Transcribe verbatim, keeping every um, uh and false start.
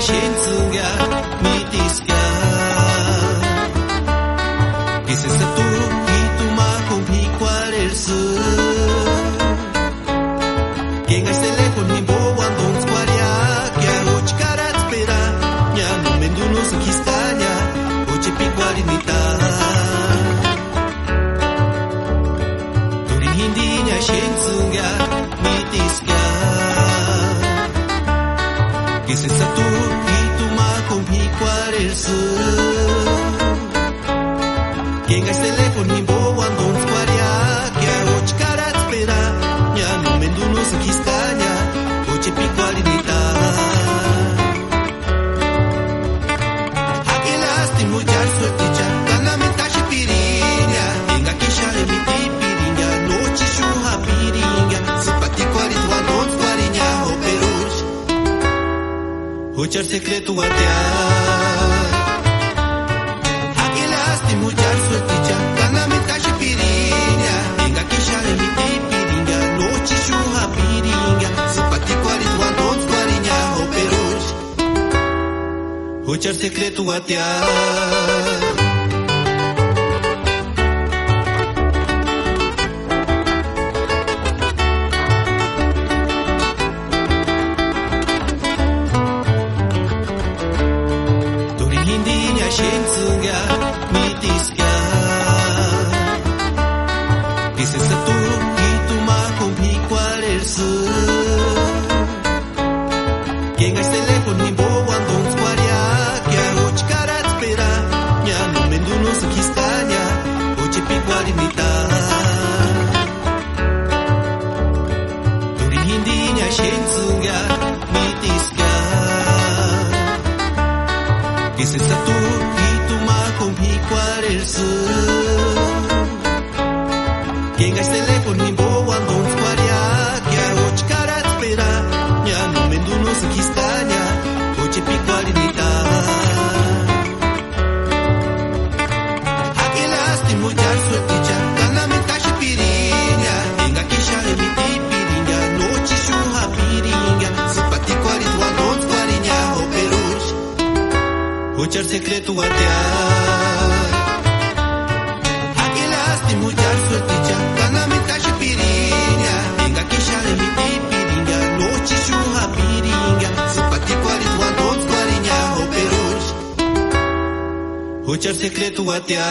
Xéntsïngia, mítiskia. K'isï satu, jíjtu ma k'umu p'ikuarhersï. Kéngaxati telefonu jimbo uantontskuarhiakia, juchi karatspera, ña no méndu no sïkiskaña, juchi p'ikuarhini ta. Turini jindiña xéntsïngia, mítiskia. K'isï satu, jíjtu ma k'umu p'ikuarhersï. Kéngaxati telefonu jimbo uantontskuarhiakia, juchi karatspera, ña no méndu no sïkiskaña, juchi p'ikuarhini ta. Jak'elasïtini juchari suerticha, ka námendu axapiriña, engak'exarheni mitipiringa, nóchi xúni japiringa, sïpati kuarhiti uantontskuarhiña joperuchi. Juchari sekretuatia. Jak'elasïtini juchari suerticha, ka námendu axapiriña, engak'exarheni mitipiringa, nóchi xúni japiringa, sïpati kuarhiti uantontskuarhiña joperuchi. Juchari sekretuatia. Turini jindiña xéntsïngia, mítiskia. K'isï satu, jíjtu ma k'umu p'ikuarhersï. Kéngaxati telefonu jimbo uantontskuarhiakia, juchi karatspera, ña no méndu no sïkiskaña, juchi p'ikuarhini ta. Turini jindiña xéntsïngia, mítiskia. K'isï satu, jíjtu ma k'umu p'ikuarhersï. Kéngaxati telefonu jimbo uantontskuarhiakia, juchi karatspera, ña no méndu no sïkiskaña, juchi p'ikuarhini ta. Jak'elasïtini juchari suerticha, ka námendu axapiriña, engak'exarheni mitipiringa, nóchi xúni japiringa, sïpati kuarhiti uantontskuarhiña joperuchi. Juchari sekretuatia. Jak'elasïtini juchari suerticha, ka námendu axapiriña, engak'exarheni mitipiringa, nóchi xúni japiringa, sïpati kuarhiti uantontskuarhiña joperuchi. Juchari sekretuatia.